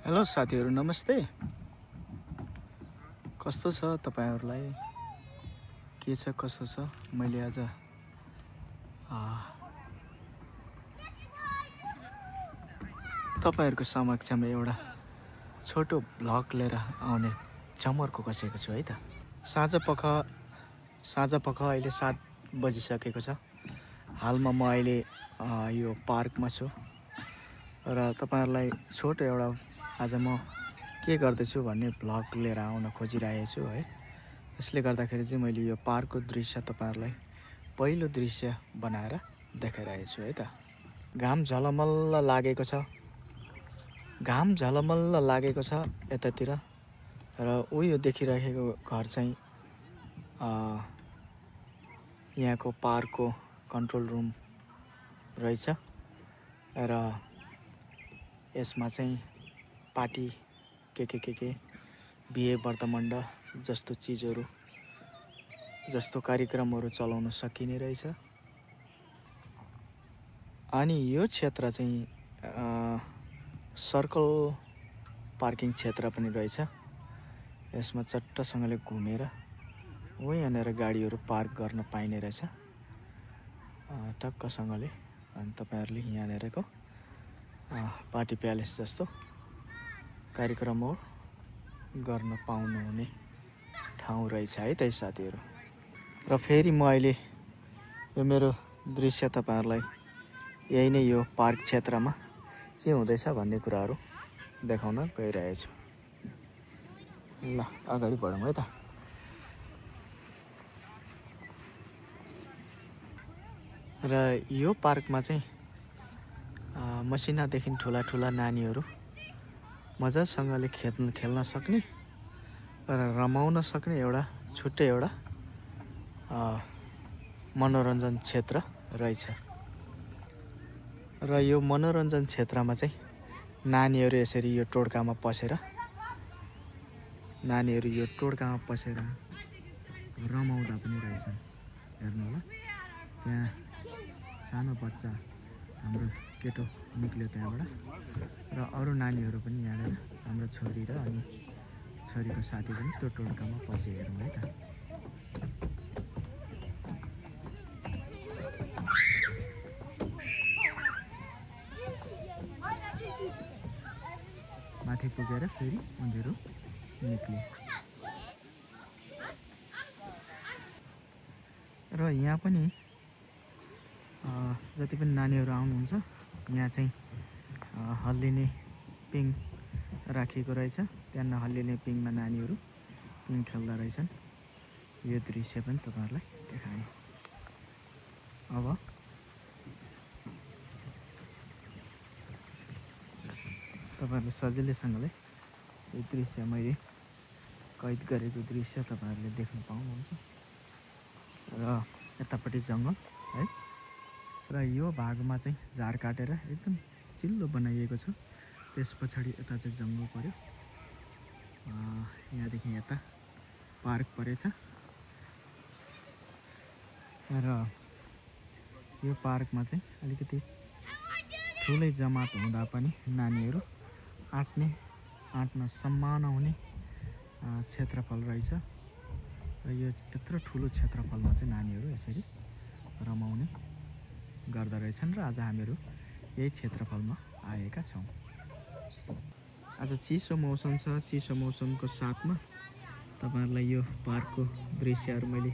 Hello साथीहरु नमस्ते। कस्तो छ तपाईहरुलाई? के छ कस्तो छ? मैले आज तपाईहरुको समक्षमा एउटा छोटो भ्लग लिएर आउने जमर्को कसेको छु है त। साँझ पख अहिले 7 बजिसकेको छ। हालमा म अहिले यो पार्कमा छु र तपाईहरुलाई छोटो एउटा आज म के गर्दैछु भन्ने भ्लग लिएर आउन खोजिरहेको छु है। त्यसले गर्दाखेरि चाहिँ मैले यो पार्कको दृश्य तपाईहरुलाई पहिलो दृश्य बनाएर देखाइरहेको छु है त। घाम झलमल्ल लागेको छ यतातिर र उयो देखिरहेको घर चाहिँ यहाँको पार्कको कन्ट्रोल रुम रहेछ र यसमा चाहिँ पार्टी के बिहे व्रतमण्ड जस्तो चीजहरु जस्तो कार्यक्रमहरु चलाउन सकिने रहेछ। अनि यो क्षेत्र चाहिँ सर्कल पार्किङ क्षेत्र पनि रहेछ। यसमा चट्टसँगले घुमेर वहीँनेर गाडीहरु पार्क गर्न पाइने रहेछ टक्कसँगले। अनि तपाईहरुले यहाँनेरको पार्टी प्यालेस जस्तो कार्यक्रम हो गर्न पाउनुहुने ठाउँ रहेछ है त साथीहरु। र फेरि म अहिले यो मेरो दृश्य तपाईहरुलाई यही नै यो पार्क क्षेत्रमा के हुँदैछ भन्ने कुराहरु देखाउन गइरहेको छु। ल अगाडि बढौँ है त। र यो पार्कमा चाहिँ मसिनादेखि ठुला नानीहरु मजासँगले खेल्न सक्ने र रमाउन सक्ने एउटा छुट्टै एउटा मनोरञ्जन क्षेत्र रहेछ। र यो मनोरञ्जन क्षेत्रमा चाहिँ नानीहरु यसरी यो टोड्कामा पसेर रमाउँदा पनि रहेछन्। हेर्नु होला त्यहाँ सानो बच्चा हाम्रो केटो निक्ल्यो त्यहाँबाट र अरु नानीहरु पनि यहाँनेर हाम्रो छोरी र अनि छोरीको साथी पनि त्यो टोड्कामा पसे। हेरौँ है त। माथि पुगेर फेरि उनीहरु निक्ले। र यहाँ पनि जति पनि नानीहरु आउनुहुन्छ यहाँ चाहिँ हल्लिने पिङ राखिएको रहेछ। त्यहाँ नहल्लिने पिङमा नानीहरु पिङ खेल्दा रहेछन्। यो दृश्य पनि तपाईहरुलाई देखाएँ। अब तपाईहरुले सजिलैसँगले यो दृश्य मैले कैद गरेको दृश्य तपाईहरुले देख्न पाउनुहुन्छ। र यतापटि जंगल है र यो भागमा चाहिँ झार काटेर एकदम चिल्लो बनाइएको छ। त्यसपछि यता चाहिँ जंगल पर्यो। यहाँदेखि यता पार्क परेछ र यो पार्कमा चाहिँ अलिकति ठुलै जमात हुँदा पनि नानीहरु आँट्न सम्मान हुने क्षेत्रफल रहेछ। र यो यत्रो ठुलो क्षेत्रफलमा चाहिँ नानीहरु यसरी रमाउने गर्दा रहेछन्। र आज हामीहरु यही क्षेत्रफलमा आएका छौं। आज चिसो मौसम छ। चिसो मौसमको साथमा तपाईहरुलाई यो पार्कको दृश्यहरु मैले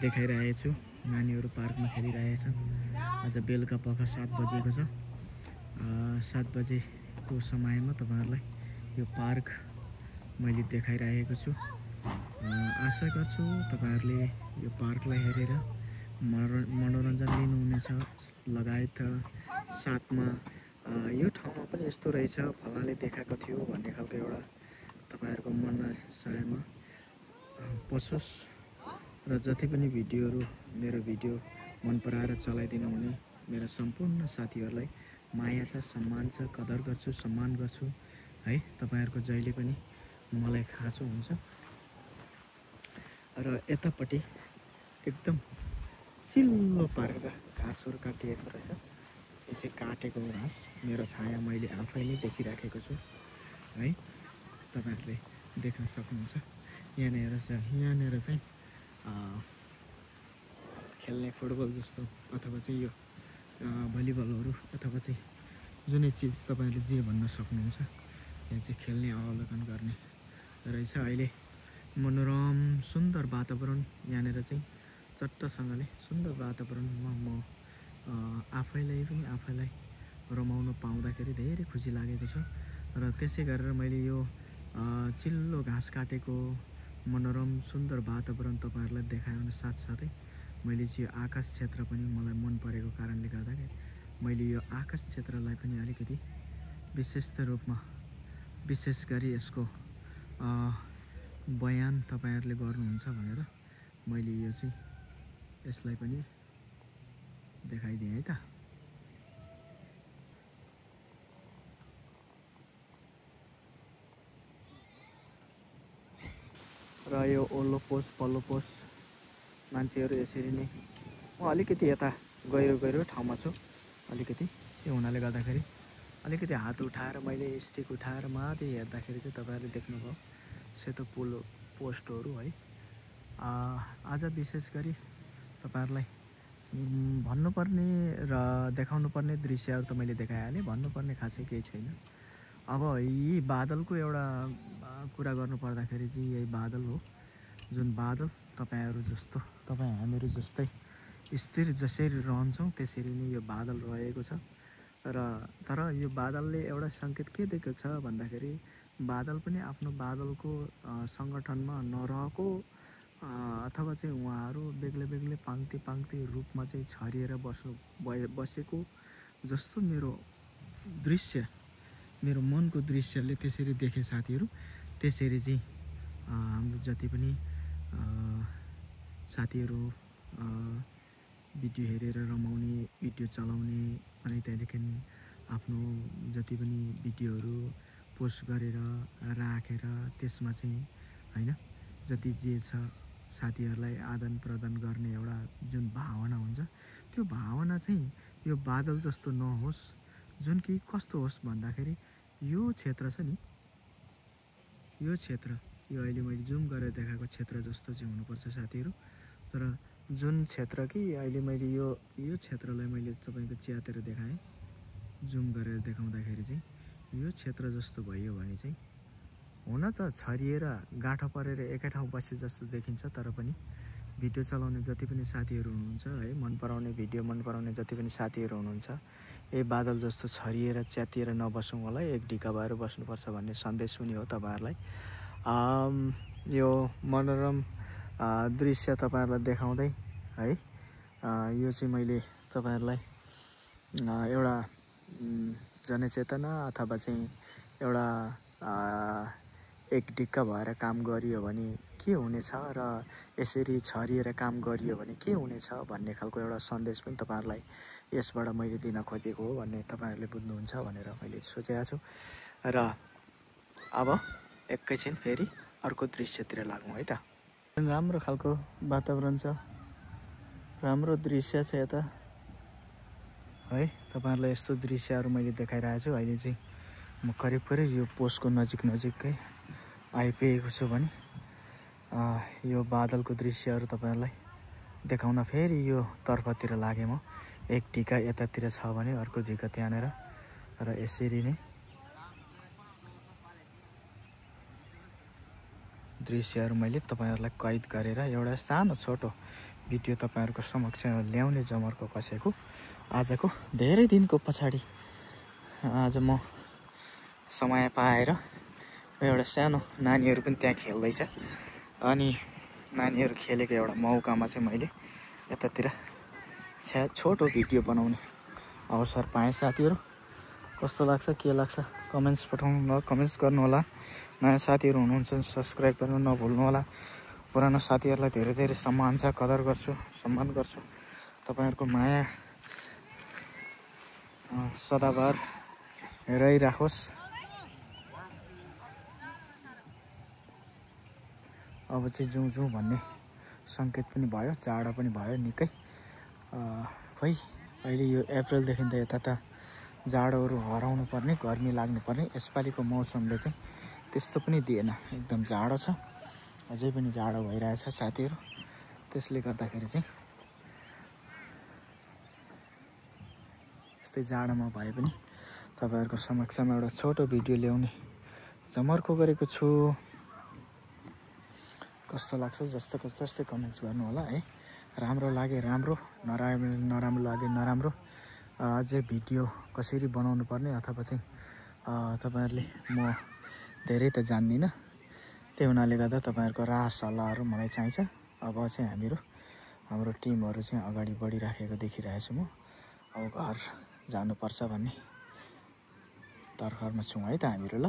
देखाइरहेको छु। नानीहरु पार्कमा खेलिरहेछन्। आज बेलुका पख 7 बजेको छ। 7 बजेको समयमा तपाईहरुलाई यो पार्क मैले देखाइरहेको छु। आशा गर्छु तपाईहरुले यो पार्कलाई हेरेर मनोरञ्जन लिनुहुनेछ। लगायत साथमा यो ठाउँमा पनि यस्तो रहेछ फलानाले देखाएको थियो भन्ने खालको एउटा तपाईहरुको मनसायमा पसोस्। र जति पनि भिडियोहरु मेरो भिडियो मन पराएर चलाइदिनु हुने मेरो सम्पूर्ण साथीहरुलाई माया छ, सम्मान छ, कदर गर्छु, सम्मान गर्छु है। तपाईहरुको जहिले पनि मलाई खाँचो हुन्छ। र यतापटि एकदम चिल्लो पारेर घाँसहरु काटिएको रहेछ। यो चाहिँ काटेको घाँस। मेरो छाया मैले आफैले देखिराखेको छु। है तपाईहरुले देख्न सक्नुहुन्छ। यहाँनिर चाहिँ खेल्ने फुटबल जस्तो अथवा चाहिँ यो भलिबलहरू अथवा चाहिँ जुनै चिज तपाईहरुले जे भन्न सक्नुहुन्छ यहाँ चाहिँ खेल्ने अवलोकन गर्ने रहेछ। अहिले मनोरम सुन्दर वातावरण यहाँनिर चाहिँ चट्टसँगले सुन्दर वातावरणमा म आफैलाई रमाउन पाउँदाखेरि धेरै खुसी लागेको छ। र त्यसै गरेर मैले यो चिल्लो घाँस काटेको मनोरम सुन्दर वातावरण तपाईहरुलाई देखाउन साथसाथै मैले चाहिँ आकाश क्षेत्र पनि मलाई मन परेको कारणले गर्दाखेरि मैले यो आकाश क्षेत्रलाई पनि अलिकति विशेष गरी यसको बयान तपाईहरुले गर्नुहुन्छ भनेर मैले यो चाहिँ यसलाई पनि देखाइदिएँ है त। र यो ओल्लो पोस पल्लो पोस मान्छेहरू यसरी नै म अलिकति यता गहिरो ठाउँमा छु अलिकति। त्यो हुनाले गर्दाखेरि अलिकति हात उठाएर मैले स्टिक उठाएर माथि हेर्दाखेरि चाहिँ तपाईहरुले देख्नुभयो सेतो पोस्टहरू है। आज विशेष गरी तपाईहरुलाई भन्नुपर्ने र देखाउनुपर्ने दृश्यहरू त मैले देखाइहालेँ। भन्नुपर्ने खासै केही छैन। अब यी बादलको एउटा कुरा गर्नु पर्दाखेरि चाहिँ यही बादल हो जुन बादल तपाईँ हामीहरू जस्तै स्थिर जसरी रहन्छौँ त्यसरी नै यो बादल रहेको छ। तर यो बादलले एउटा सङ्केत के दिएको छ भन्दाखेरि बादल पनि आफ्नो बादलको सङ्गठनमा नरहेको अथवा चाहिँ उहाँहरू बेग्लै पाङ्ति रूपमा चाहिँ छरिएर बसेको जस्तो मेरो मनको दृश्यले त्यसरी देखे साथीहरू। त्यसरी चाहिँ हाम्रो जति पनि साथीहरू भिडियो हेरेर रमाउने भिडियो चलाउने अनि त्यहाँदेखि आफ्नो जति पनि भिडियोहरू पोस्ट गरेर राखेर त्यसमा चाहिँ हैन जति जे छ साथीहरूलाई आदान प्रदान गर्ने एउटा जुन भावना हुन्छ त्यो भावना चाहिँ यो बादल जस्तो नहोस्। जुन कि कस्तो होस् भन्दाखेरि यो क्षेत्र छ नि यो क्षेत्र यो अहिले मैले जुम गरेर देखाएको क्षेत्र जस्तो चाहिँ हुनुपर्छ साथीहरू। तर जुन क्षेत्र कि अहिले मैले यो क्षेत्रलाई मैले तपाईको च्यातेर देखाएँ जुम गरेर देखाउँदाखेरि चाहिँ यो क्षेत्र जस्तो भयो भने चाहिँ हुन त छरिएर गाँठो परेर एकै ठाउँ बसे जस्तो देखिन्छ। तर पनि भिडियो चलाउने जति पनि साथीहरू हुनुहुन्छ है भिडियो मन पराउने जति पनि साथीहरू हुनुहुन्छ यही बादल जस्तो छरिएर च्यातिएर नबसौँ होला। एक ढिका भएर बस्नुपर्छ भन्ने सन्देश पनि हो तपाईहरुलाई। यो मनोरम दृश्य तपाईहरुलाई देखाउँदै है यो चाहिँ मैले तपाईहरुलाई एउटा जनचेतना अथवा चाहिँ एउटा एक ढिक्का भएर काम गरियो भने के हुनेछ र यसरी छरिएर काम गरियो भने के हुनेछ भन्ने खालको एउटा सन्देश पनि तपाईहरुलाई यसबाट मैले दिन खोजेको हो भन्ने तपाईहरुले बुझ्नुहुन्छ भनेर मैले सोचेको छु। र अब एकैछिन फेरि अर्को दृश्यतिर लागौँ है त। राम्रो खालको वातावरण छ राम्रो दृश्य छ यता है। तपाईहरुलाई यस्तो दृश्यहरू मैले देखाइरहेको छु। अहिले चाहिँ म करिब यो पोस्टको नजिकै आइपुगेको छु भने यो बादलको दृश्यहरू तपाईहरुलाई देखाउन फेरि यो तर्फतिर लागे म। एक ढिका यतातिर छ भने अर्को ढिका त्यहाँनेर र यसरी नै दृश्यहरू मैले तपाईहरुलाई कैद गरेर एउटा सानो छोटो भिडियो तपाईहरुको समक्ष ल्याउने जमर्को कसेको आजको धेरै दिनको पछाडी आज म समय पाएर एउटा सानो नानीहरू पनि त्यहाँ खेल्दैछ अनि नानीहरू खेलेको एउटा मौकामा चाहिँ मैले यतातिर छोटो भिडियो बनाउने अवसर पाएँ। साथीहरू कस्तो लाग्छ के लाग्छ कमेन्ट्स गर्नु होला। नयाँ साथीहरू हुनुहुन्छ सब्स्क्राइब गर्नु नभुल्नु होला। पुरानो साथीहरूलाई धेरै सम्मान छ कदर गर्छु सम्मान गर्छु। तपाईहरुको माया सदाबार रहिराखोस्। अब चाहिँ जाउँ भन्ने संकेत पनि भयो जाडो पनि भयो निकै। खै अहिले यो अप्रिलदेखि त यता त जाडोहरू हराउनु पर्ने, गर्मी लाग्नु पर्ने। यसपालिको मौसमले चाहिँ त्यस्तो पनि दिएन, एकदम जाडो छ, अझै पनि जाडो भइरहेछ साथीहरू। त्यसले गर्दाखेरि चाहिँ यस्तै जाडोमा भए पनि तपाईँहरूको समक्षमा एउटा छोटो भिडियो ल्याउने जमर्को गरेको छु। कस्तो लाग्छ जस्तोको जस्तै कमेन्ट्स गर्नु होला है। राम्रो लागे राम्रो, नराम्रो लागे नराम्रो। अझै भिडियो कसरी बनाउनु पर्ने अथवा चाहिँ तपाईँहरूले, म धेरै त जान्दिनँ, त्यही हुनाले गर्दा तपाईँहरूको राय सल्लाहहरू मलाई चाहिन्छ। अब चाहिँ हाम्रो टिमहरू चाहिँ अगाडि बढिराखेको देखिरहेछु म। अब घर जानुपर्छ भन्ने तर्खरमा छौँ है त हामीहरू। ल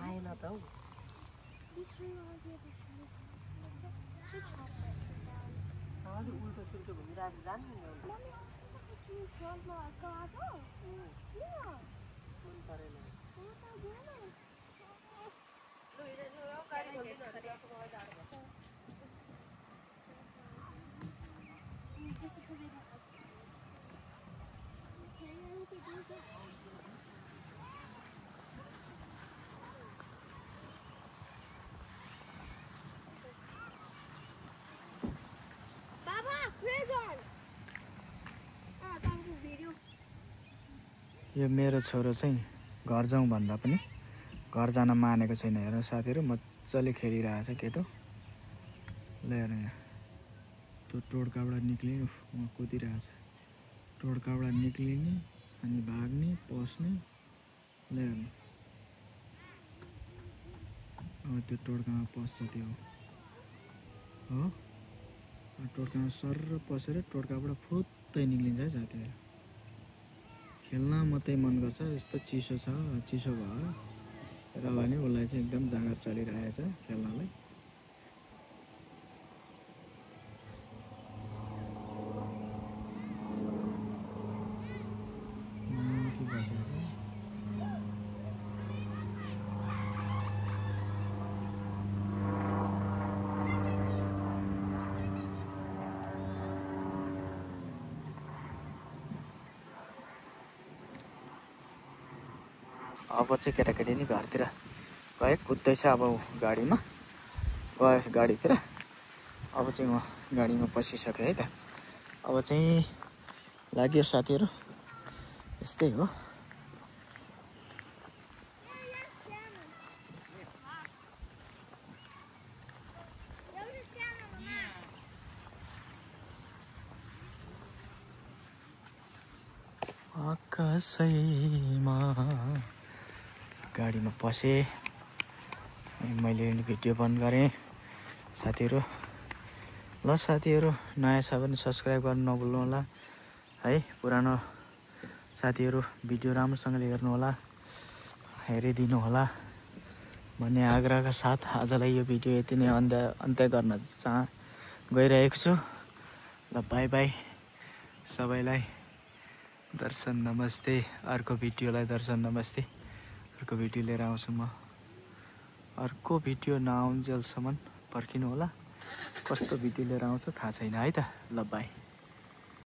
आएन त हौ। उल्टो सुल्टो घुमिरहेको जानु नि यो मेरो छोरो चाहिँ घर जाउँ भन्दा पनि घर जान मानेको छैन। हेर्नु साथीहरू, मजाले खेलिरहेछ केटो। ल हेर्नु यहाँ, त्यो टोड्काबाट निक्लिने उहाँ कुदिरहेछ। टोड्काबाट निक्लिने अनि भाग्ने, पस्ने। ल हेर्नु, अब त्यो टोड्कामा पस्छ। त्यो हो, टोड्कामा सर्र पसेर टोड्काबाट फुत्तै निक्लिन्छ है साथीहरू। खेल्न मात्रै मन गर्छ, यस्तो चिसो छ, चिसो भयो र भने उसलाई चाहिँ एकदम जाँगर चलिरहेछ खेल्नलाई। अब चाहिँ केटाकेटी नि घरतिर गए, कुद्दैछ अब गाडीमा गयो गाडीतिर। अब चाहिँ म गाडीमा पसिसकेँ है त। अब चाहिँ लाग्यो साथीहरू, यस्तै हो। आकाशैमा गाडीमा पसेँ, मैले भिडियो बन्द गरेँ साथीहरू। ल साथीहरू, नयाँ छ भने सब्सक्राइब गर्नु नभुल्नु होला है। पुरानो साथीहरू भिडियो राम्रोसँगले हेर्नु होला, हेरिदिनु होला भन्ने आग्रहका साथ आजलाई यो भिडियो यति नै अन्त्य गर्न गइरहेको छु। ल बाई बाई सबैलाई, दर्शन नमस्ते। अर्को भिडियोलाई दर्शन नमस्ते। अर्को भिडियो लिएर आउँछु म। अर्को भिडियो नआउन्जेलसम्म पर्खिनु होला। कस्तो भिडियो लिएर आउँछु थाहा छैन है त। ल बाई।